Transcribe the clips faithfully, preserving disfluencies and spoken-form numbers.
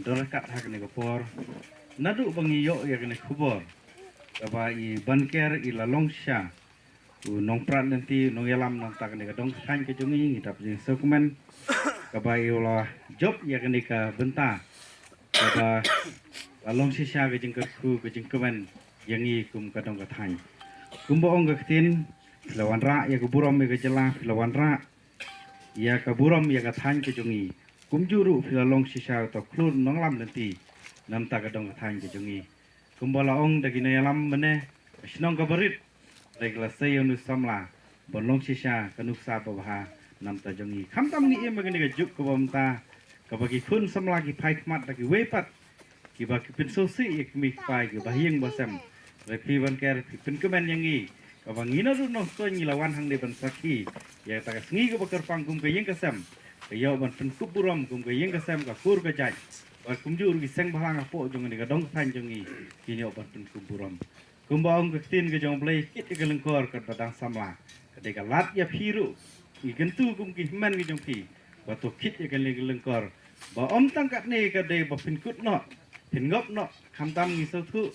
Don ryngkat ha kane ka por, naduh ba ngi ïoh ïa kane ka khubor kaba i Banker i la long shisha u nongprat lynti, u nongïalam na ka bynta kane ka dong ka thaiñ ka jong ngi, ngi dap jingsngewkmen kaba i u la jop ïa kane ka bynta kaba la long shisha ka jingkyrkhu, ka jingkmen ïa ngi kum ka dong ka thaiñ. Kumba ong ka ktien, phi la wanrah ïa ka burom ïa ka jylla, phi la wanrah ïa ka burom ïa ka thaiñ ka jong ngi. Kumjuh ruh phi la long shisha uta u khlur nongïalam lynti na ka bynta ka dong ka thaiñ ka jong ngi. Kumba la ong da ki nongïalam mynne, ka shnong kaba rit, da ki la sei ïa u samla ban long shisha ka nuksa babha na ka bynta jong ngi. Khamtam ngi im ha kane ka juk kaba mynta, kaba ki khun samla ki phai khmat da kiwei pat kiba ki pynsngewsih ïa ki kmie ki kpa, kiba ha ïing ha sem. Hynrei phi Banker, phi pynkmen ïa ngi, kaba ngi naduh nongstoiñ ngi la wan hangne ban sakhi ïa kata ka sngi kaba kyrpang kum ka ïing ka sem, ka ïoh ban pynkup burom kum ka ïing ka sem, ka kur ka jait, bad kumjuh ruh ki seng bhalang hapoh jong kane ka dong ka thaiñ jong ngi kin ïoh ban pynkup burom. Kumba ong ka ktien ka jong U Blei, kit ïa ka lyngkor katba dang samla. Ka dei ka lad ïa phi ruh, ngi kyntu kum ki hynmen ki jong phi, ba to kit ïa ka lyng-, lyngkor, ba ym tang katne ka dei ba phin kut noh, phin ngop noh. Khamtam ngi sngewthuh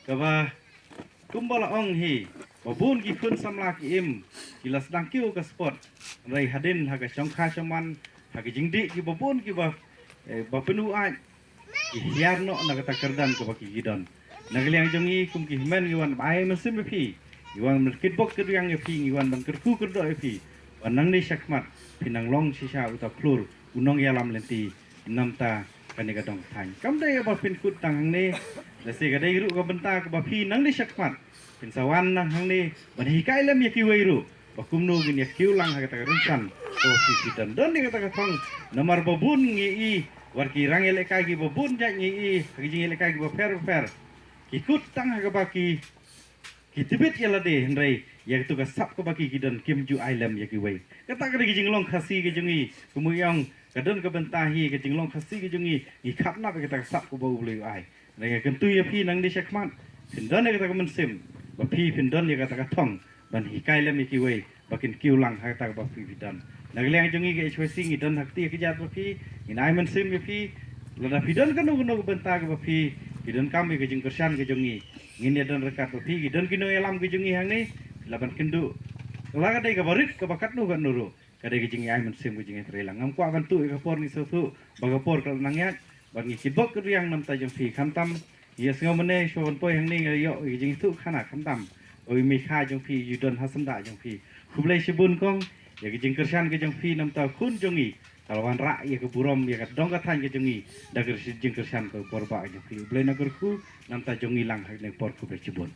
kaba kumba la ong hi, ba bun ki khun samla ki im, ki la sdang kiew ka sport. Hynrei hadien ha ka shongkha shongman, ha ka jingdih kiba bun kiba, eh, ba pynwai, ki hiar noh na kata ka kyrdan kaba ki, ki don. Na ka liang jong ngi kum ki hynmen ngi wan ban ai mynsiem ïa phi, ngi wan ban kitbok kitrwiang ïa phi, ngi wan ban kyrkhu kyrdoh ïa phi, ba nangne shakhmat phin nang long shisha uta u khlur, u nongïalam lynti na ka bynta kane ka dong ka thaiñ. Kam dei ba phin kut tang hangne, lehse ka dei ruh ka bynta kaba phi nangne shakhmat phin sa wan hangne ban hikai lem ïa kiwei ruh ba kumno ngin ïa kiew lang ha kata ka rynsan kaba phi, phi don. Don ïa kata ka thong, namar ba bun ngi i, wat ki rangïalehkai kiba bun jait ngi i ha ki jingïalehkai kiba pher bapher, ki kut tang ha kaba ki, ki tbit ïa lade, hynrei ïa katu ka sap kaba ki, ki don kim ju ai lem ïa kiwei. Kata ka dei ka jinglong Khasi ka jong ngi, kumba ong, ka don ka bynta hi ka jinglong Khasi ka jong ngi, ngi khapnap ïa kata ka sap kaba U Blei u ai. Hynrei nga kyntu ïa phi nangne shakhmat, phin don ïa kata ka mynsiem, ba phi phin don ïa kata ka thong ban hikai lem ïa kiwei ba kin kiew lang ha kata kaba phi, phi don. Na ka liang jong ngi ka H Y C ngi don ha kti ka jait ba phi, ngin ai mynsiem ïa phi. Lada phi don kano kano ka bynta kaba phi, phi donkam ïa ka jingkyrshan ka jong ngi, ngin ïa don ryngkat bad phi. Ki don ki nongïalam ki jong ngi hangne, la ban kynduh, la ka dei kaba rit kaba katno katno ruh, ka dei ka jingai mynsiem, ka jingïatreilang. Ngam kwah ban tuh ïa ka por, ngi sngewthuh ba ka por ka la nang ïaid, bad ngi kitbok kitrwiang na ka bynta jong phi. Khamtam, ïa sngew mynne shuwa ban poi hangne nga ïoh ïa ka jingïathuhkhana, khamtam, o i mei kha jong phi, i don ha syndah jong phi. Khublei shibun kong ïa ka jingkyrshan ka jong phi na ka bynta u khun jong ngi. Ka la wanrah ïa ka burom ïa ka dong ka thaiñ ka jong ngi da ka jingkyrshan ka bor ba ka jong phi. U Blei un kyrkhu na ka bynta jong ngi lang ha kane ka por. Khublei shibun.